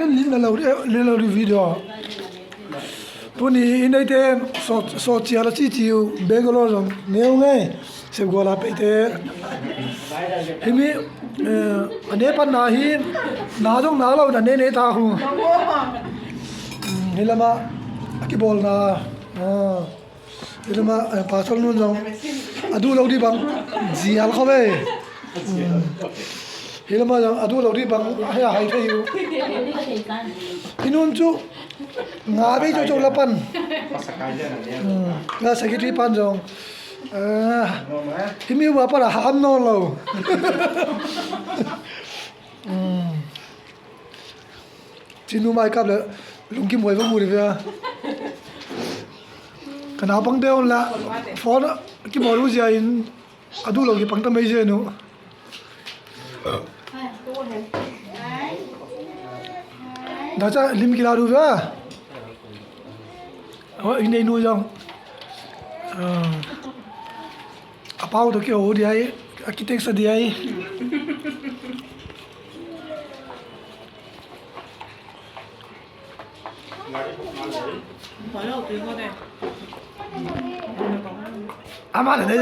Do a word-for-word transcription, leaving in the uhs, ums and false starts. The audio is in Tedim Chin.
Lim na lo, lim na lo video. Tuni i neite sawt, sawt cial a ci ci uh Bangalore zong neu ngei. Sepgual a peite. Himi, eh, a ne pan na hi, na zong na lo na ne ne ta hu. Hmm, hi lama a kibawlna. Ah. Hi lama, eh, Pastor Nun zong a duh lo dih bang zial khawm e. Hmm. Hi lama zong a duh lo dih bang hei a hai thei uh. Hi Nun cu nga vei cocok la pan. Hmm. La secretary pan zong, eh, himi uh a pan a ham nawn lo. Hmm. Cinu mai kap le lungkim huai va mu dih ve a. Ka naupang te on la phone kimawl uh zia in a duh lo kipang ta mei zen uh. Daca lim kila duh ve a. Aw, i nei nu zong. Ah. A pau tawh kiho uh diai, a kitext a diai. Ama na nei.